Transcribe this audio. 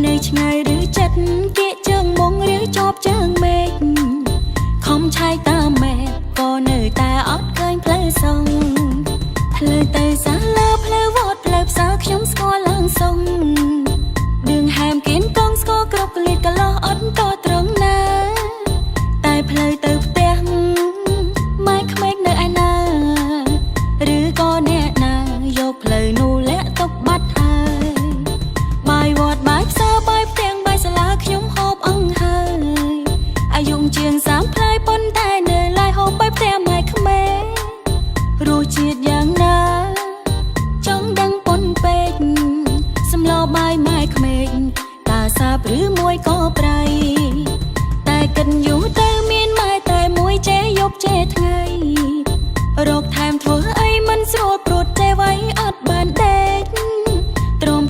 នៅឆ្ងាយឬចិត្តគៀកជើងមុងឬជាប់ជើងមេឃខំឆែកតាមមេឃក៏នៅតែអត់ឃើញផ្លូវសងផ្លូវទៅសាលាផ្លូវវត្តផ្លូវផ្សារខ្ញុំស្គាល់ឡើងសុងឌឿងហែមគៀនកងស្គាល់គ្រប់កលិតកលោះអត់តត្រង់ណា តែផ្លូវទៅផ្ទះម៉ែក្មេកនៅឯណា ឬក៏អ្នកណាយកផ្លូវនោះលាក់ទុកបាត់ហើយបាយវត្តបាយផ្សារបាយផ្ទាំងបាយសាលាខ្ញុំហូបអង្ហើយអាយុជាង30ផ្លែប៉ុន្តែនៅឡើយហូបបាយផ្ទះម៉ែក្មេករសជាតិយ៉ាងណា ចង់ដឹងប៉ុនពេកសំឡបាយម៉ែក្មេកតាសាបឬមួយក៏ប្រៃ។